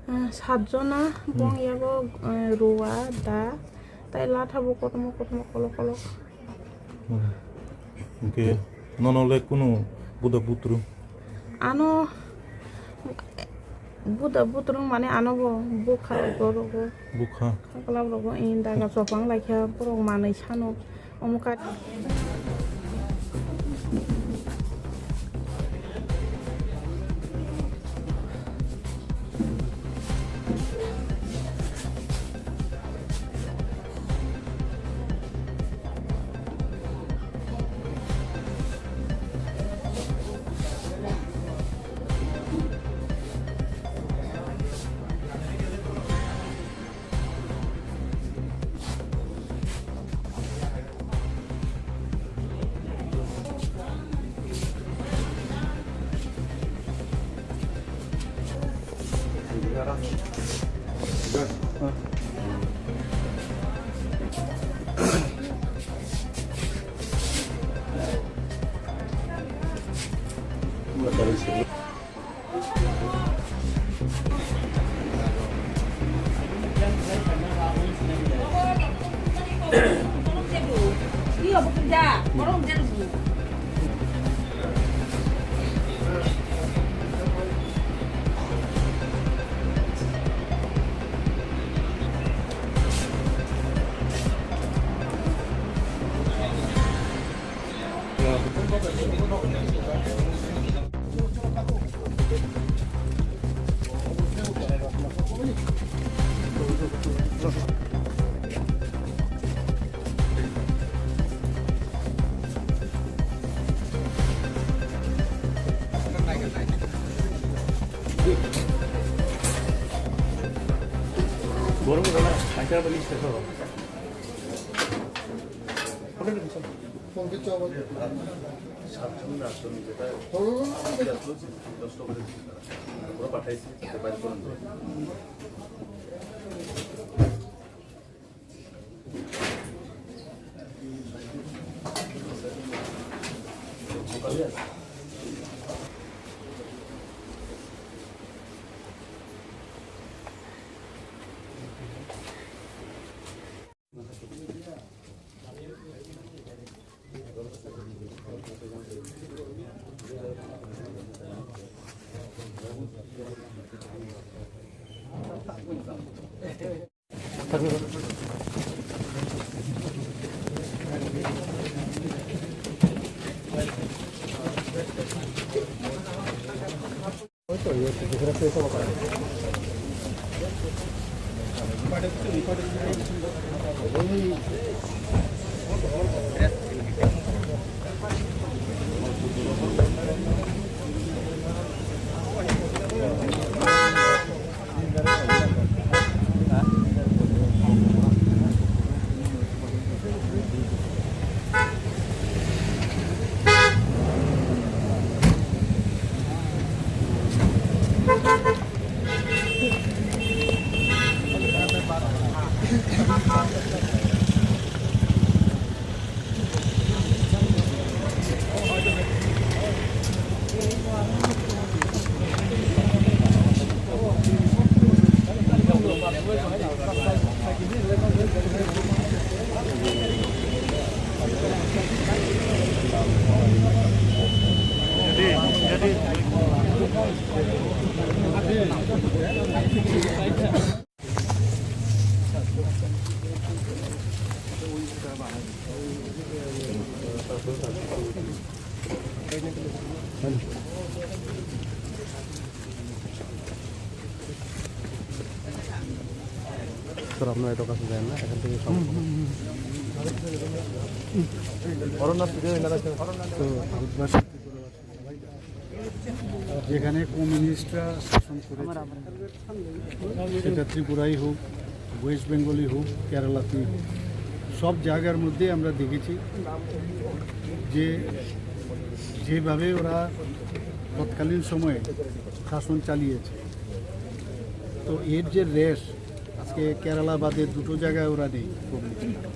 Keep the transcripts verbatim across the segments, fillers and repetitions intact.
Ah, satjona, hmm, bong yago, eh, Rua, Da, tai latha bo kotorma kotorma kolok kolok. Hmm. Hwnkhe nono le kunu buda butrung? Ano buda butrung mane ano bo bukha rogo. Bukha. Khaklap rogo, eh, daga chopang laikha, borok manwi sano. Omo ka- তোর আপনার এত কাছে যায় না, এখান থেকে সব। তো, যেখানে কমিউনিস্টরা শাসন করেছে, সেটা ত্রিপুরাই হোক, ওয়েস্ট বেঙ্গলই হোক, কেরালাতেই হোক, সব জায়গার মধ্যে আমরা দেখেছি যে যেভাবে ওরা তৎকালীন সময়ে শাসন চালিয়েছে, তো এর যে রেশ, আজকে কেরালা বাদে দুটো জায়গায় ওরা নেই কমিউনিস্টরা,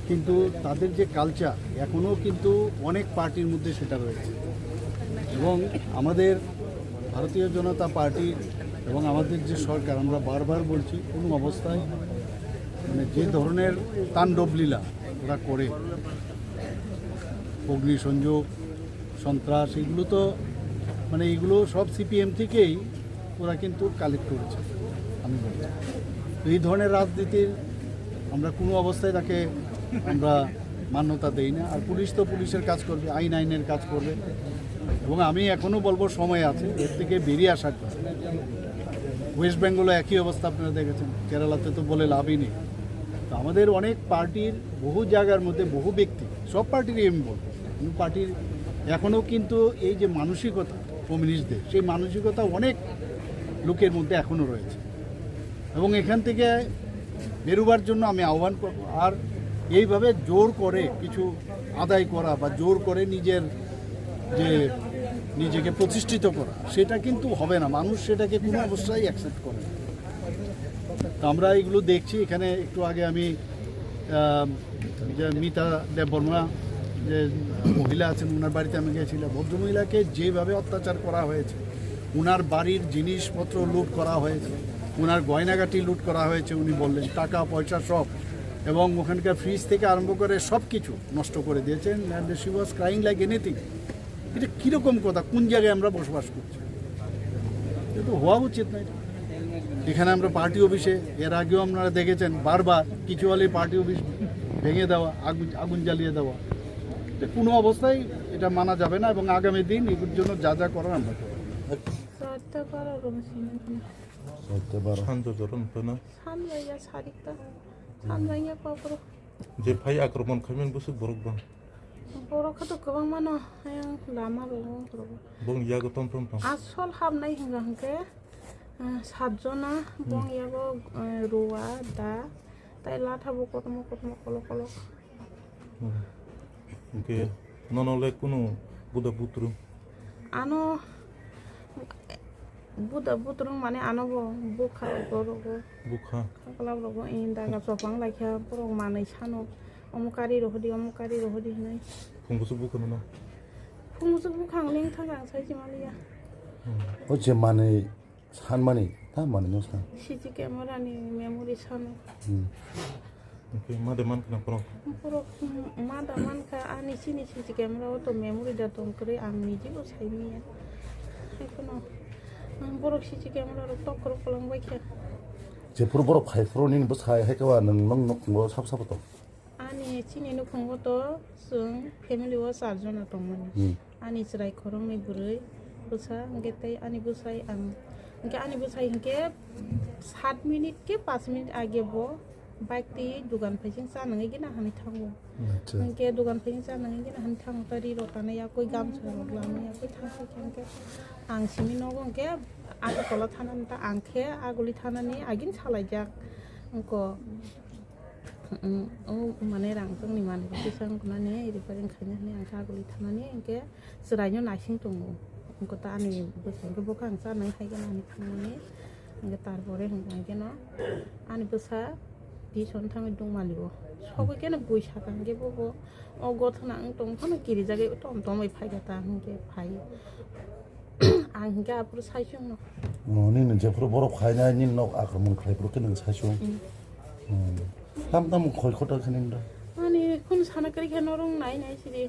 কিন্তু তাদের যে কালচার এখনও কিন্তু অনেক পার্টির মধ্যে সেটা রয়েছে। এবং আমাদের ভারতীয় জনতা পার্টির এবং আমাদের যে সরকার, আমরা বারবার বলছি, কোনো অবস্থায়, মানে, যে ধরনের তাণ্ডব লীলা ওরা করে, অগ্নিসংযোগ, সন্ত্রাস, এগুলো তো, মানে, এগুলো সব সিপিএম থেকেই ওরা কিন্তু কালেক্ট করেছে, আমি বলছি। তো এই ধরনের রাজনীতির আমরা কোনো অবস্থায় তাকে আমরা মান্যতা দেই না। আর পুলিশ তো পুলিশের কাজ করবে, আইন আইনের কাজ করবে। এবং আমি এখনও বলবো, সময় আছে, এর থেকে বেরিয়ে আসার কথা। ওয়েস্ট বেঙ্গলও একই অবস্থা আপনারা দেখেছেন, কেরালাতে তো বলে লাভই নেই। তো আমাদের অনেক পার্টির বহু জায়গার মধ্যে বহু ব্যক্তি, সব পার্টিরই আমি বলবো, কিন্তু পার্টির এখনও কিন্তু এই যে মানসিকতা কমিউনিস্টদের, সেই মানসিকতা অনেক লোকের মধ্যে এখনও রয়েছে। এবং এখান থেকে বেরোবার জন্য আমি আহ্বান করব। আর এইভাবে জোর করে কিছু আদায় করা বা জোর করে নিজের যে, নিজেকে প্রতিষ্ঠিত করা, সেটা কিন্তু হবে না। মানুষ সেটাকে কোনো অবস্থায় অ্যাকসেপ্ট করে না। তো আমরা এগুলো দেখছি। এখানে একটু আগে আমি, আহ, যে মিতা দেববর্মা, যে মহিলা আছেন, ওনার বাড়িতে আমি গেছিলাম। ভদ্রমহিলাকে যেভাবে অত্যাচার করা হয়েছে, ওনার বাড়ির জিনিসপত্র লুট করা হয়েছে, ওনার গয়নাগাটি লুট করা হয়েছে, উনি বললেন, টাকা পয়সা সব। এবং ওখানকার ফ্রিজ থেকে আরম্ভ করে সব কিছু নষ্ট করে দিয়েছেন। And she was crying like anything. এটা কীরকম কথা? কোন জায়গায় আমরা বসবাস করছি? এটা তো হওয়া উচিত নয়। এখানে আমরা পার্টি অফিসে, এর আগেও আপনারা দেখেছেন, বারবার কিছু হলে পার্টি অফিস ভেঙে দেওয়া, আগুন, আগুন জ্বালিয়ে দেওয়া। এটা কোনো অবস্থায় এটা মানা যাবে না এবং আগামী দিন এগুলোর জন্য যা যা করার আমরা করব। চারটা বারো রকম সিনেমা। চারটা বারো। শান্ত চরণ তো না? সামলাইয়া Sarita. Samprai ya kok ro. Je phai akromon khaimani bwswk borok bang. Borok khe to kwbangma no, ayang lama rogo, rogo. Bong yago tom tom tom. Asol habnai hinga hwnkhe, eh, satjona, bong yago, eh, Rua, Da, tai latha bo kotorma kotorma kolok kolok. Hmm. Hwnkhe nono le kunu buda butru? Ano buda butru mane ano bo bukha rogo rogo. Bukha. Khaklap rogo, eh, daga chopang laikha, borok manwi sano, omo kari rohodi, omo kari rohodi hinwi. Phung bwswk bukha nono? Phung bwswk bukha ang leng thang ang sai se maliya. Hmm. O je manwi sanmani, ta manwi no san? C C camera ni memory sano. Hmm. Hwnkhe ma de mankha na borok? Borok, mm, ma da mankha, ani chini C C camera o to memory da tong kwrwi, ang niji bo sai manya. Ekhono, mm, borok C C camera rok tok kwrwk kwlwng bai kha. Jephuru borok phai phuru nini bwsai hai khe ba nwng, nwng nukhungo sab sabo tong? Ani chini nukhungo to chwng family o char jona tongmani. Hmm. Ani chwrai khoroknwi bwrwi bwsa, hwnkhe tei ani bwsai ang, hwnkhe ani bwsai hwnkhe sat minute khe panch minute age bo bike twi dugan phaising cha nangwi gina hani thango. Acha. Hwnkhe dugan phaising cha nangwi gina hani thango, ta ri rok tanai yakwi gamsa rok lamwi yakwi thangkha khe hwnkhe ang simi nogo hwnkhe Agartala thanani ta ang khe Aguli thanani agini salaijak wngkha. Mm, o mane rang chwngni manwi kisa wngkha nani repairing khaina hinwi ang khe Aguli thanani hwnkhe chwraino naising tongo. Wngkha ta ani bwsai hwnkhe bwkha ang cha nang hai khe nani thangmani hwnkhe tarpore hwnkha hwnkhe no ani bwsa tuition thangwi dungmani bo sogwi khe no bui saka hwnkhe bo bo o gothana wng tong phano kirijagwi tom tom bai phai kha ta hwnkhe phai. Ang hwnkhe aphuru saichung no. Oh, nini jephuru borok phainai nini nok akromon khlai phuru khe nwng saichung. Mm. Hmm. Tam tam khoi khota khe nini da? Ani khun sana kwrwi khe norong nai nai sidi.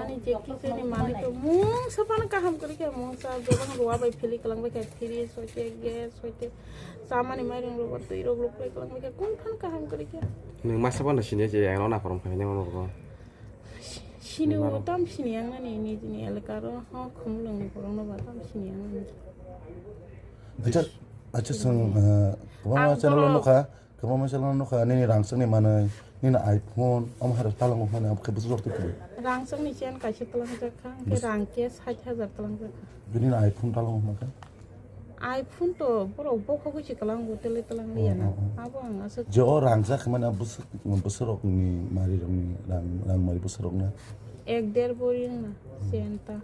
Ani je kicheni manwi to mungsa phano kaham kwrwi khe mungsa bebak ruwa bai philwi kwlangbai khe fridge hoite gas hoite chamani mairung rok twi rok luk kwlangbai khe kung phano kaham kwrwi khe. Nwng masa phano sini je ang nona phorom khainai mano rok. Sini o tam sini ang nani nijini elaka ro ho khumulwng ni borok no ba tam sini ang nani. Acha, acha sang, eh, kwbangma channel o nukha, kwbangma channel o nukha, nini rangchakni manwi, nini iPhone, omo hai rok talango hwnmani abo khe bwswk rok twi. Rangchakni chain kaisa talangjak kha, hwnkhe rang khe sait hajar talangjak kha. Bini iPhone talango hwnma khe? iPhone to borok bokhogwi se kwlango, tele twlang liya na. Oh, oh, oh. Abo ang aswk. Je o rangjak mane bwswk, bwswk rokni mari rokni rang, rang mari bwswk rokna? Ek der bori wngna, hmm, chain ta.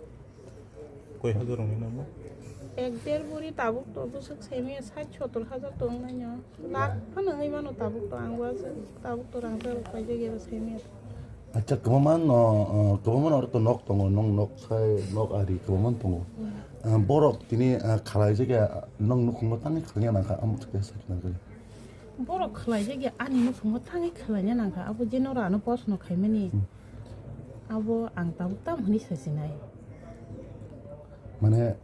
Koi hajar wngwi namo? Ek der bori tabuk to bwswk semiya sait sotor hajar to wngnai no. Lakh phano wngwi mano tabuk to, ang bo aswk tabuk to rangjak rok paijak ya semiya. Acha, kwbangma no, uh, kwbangma no to nok tongo, nok, nok sai, nok ari kwbangma tongo. Uh, borok tini, uh, khalai je khe, uh, nok nukhungo tangwi khalai nang kha, amuk khe sai nang kha. Borok khalai je khe ani nukhungo tangwi khalai nang kha, abo je nora ano pos no khaimani. Hmm. Abo ang tabuk tam hwnwi sasinai. Mane,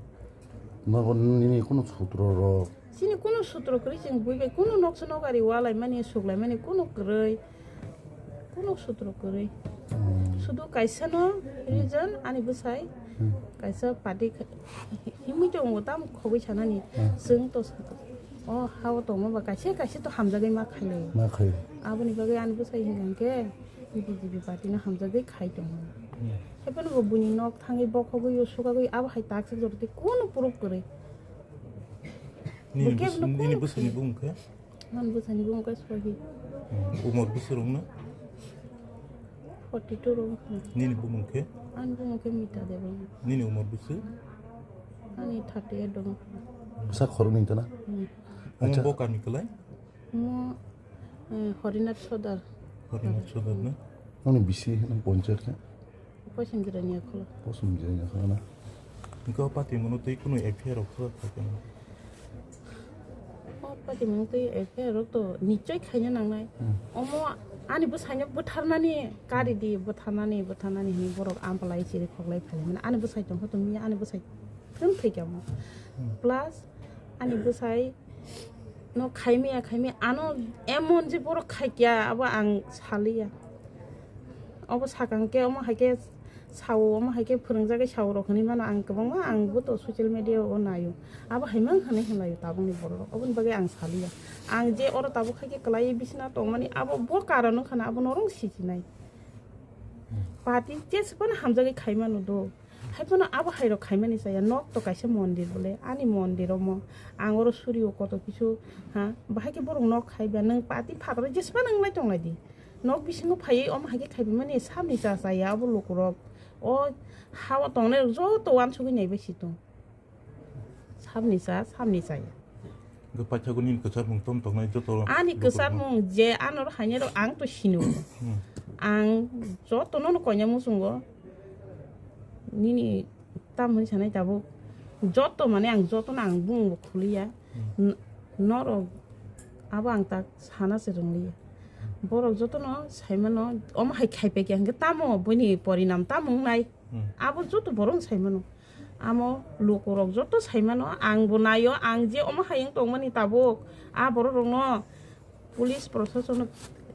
nobo nini kunu sutro rok? Chini kunu sutro kwrwi, chwng bui bai kunu noksa nok ari walaimani, suklaimani kunu kwrwi, kunu sutro kwrwi. Hmm. Sudu kaisa no reason ani bwsai, hmm, kaisa party kha-, himwi tongo, tamo khogwi sanani. Hmm. Chwng to sa-, o hao tongma ba kaisa kaisa to hamjagwi ma khailai. Ma khailai. Aboni bagwi ani bwsai hinkha khe B J P party no hamjagwi khai tongo. Hmm. Haiphano bo buini nok thangwi bokhogwi o sukagwi abo hai taksajak tei kunu proof kwrwi. Nini bwswk-, nini bwswkni bumung khe? Ani bwsani bumung khe Sohi. Hmm. Umor bwswk wngno? Forty two wngkha. Nini bumung khe? Ani bumung khe Mita Debbarma. Nini umor bwswk? Ani thirty eight wngkha. Bwsa khoroknwi wngkha na? Hmm. Omo acha. Bo kami kwlai? Omo, eh, Horinath Sodar. Horinath Sodar na? Ani bisi nang ponchayat khe? Posim Jirania Kholo. Posim Jirania Kholo na? Hingke o patimungno twi kunu F I R rok khwlak kha khe? O patimung twi F I R rok to nichoi khaina nangnai. Hmm. Omo ani bwsaino bwtharnani kari di, bwtharnani, bwtharnani hinwi borok ampalai chiri khoklai phailaimani. Ani bwsai tongkha tongmiya, ani bwsai thum thwikha mo. Hmm. Plus ani bwsai no khaimaya, khaimaya, ano emon je borok khaikya, abo ang saliya. Obo sakang khe, omo hai khe sao, omo hai khe phwrwngjagwi sao rok hinwi mano ang kwbangma, ang bo to social media o naio. Abo hai mang hinwi hinlaio tabukni borok rok, oboni bagwi ang saliya. Ang je oro tabuk hai khe kwlaiwi bisina tongmani, abo bo karon wngkha na, abo norok sijinai. Party jeswk phano hamjagwi khaimano do. Haiphano abo hairok khaimani chaya, nok to kaisa mondir bole, ani mondir omo, ang oro surio koto kisu, ha, bahai khe borok nok khaiba, nwng party phataro jesphano wnglai tonglai di. Nok bisingo phaiwi omo hai khe khaibimani samni cha chaya abo lukurok, o hao tongnai rok joto wansugwi naibai si tong. Samni cha, samni chaya. Hwnkhe paithago nini kwchar mung tom tongnai joto ani lukurok kwchar no. Mung je anoro hainai rok ang to sino. Hmm. Ang joto nono koina muchungo. Nini tam hwnwi sanai tabuk. Joto mane ang joto no ang bumung bo khuliya. Hmm. N-, norok abo ang tak sana se rwngliya. Borok joto no saimano omo hai khai paikha hwnkhe tamo buini porinam tamo wngnai. Hmm. Abo joto borok no saimano. Amo lukurok joto saimano, ang bo naio, ang je omo hai wng tongmani tabuk, a borok rokno police prosasono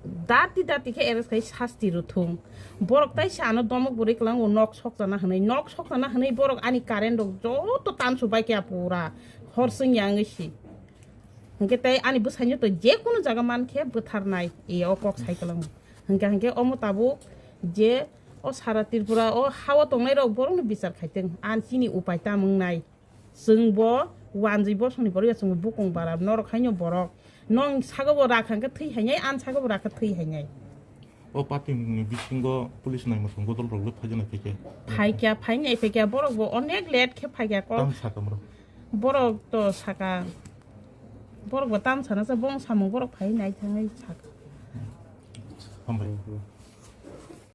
dati dati khe arrest khai sasti rwthung. Borok tai se ano domok bwrwi kwlango nok sokjana hwnwi, nok sokjana hwnwi borok ani current rok joto tansu bai khe pura hor chwngya wngwi si. Hwnkhe tei ani bwsaino to je kunu jaga man khe bwtharnai, e o kok sai kwlango. Hwnkhe, hwnkhe omo tabuk je o sara Tripura o hao tongnai rok borokno bichar khaitwng, ani chini upai tam wngnai. Chwng bo wanjwi bosongni borok ya, chwng bo bukung bara, norok haino borok. Nong sago bo rakha hwnkhe thwi hainai, ani sago bo rakha thwi hainai. O party ni bisingo police nai mwthang bodol rok le phaijana phaikhe? Phaikya, phainai phaikya, borok bo onek late khe phaikya kok. Tang sakam rok. Borok to saka, borok bo tam sana sa, bong samung borok phai nai thangwi saka. Hambai.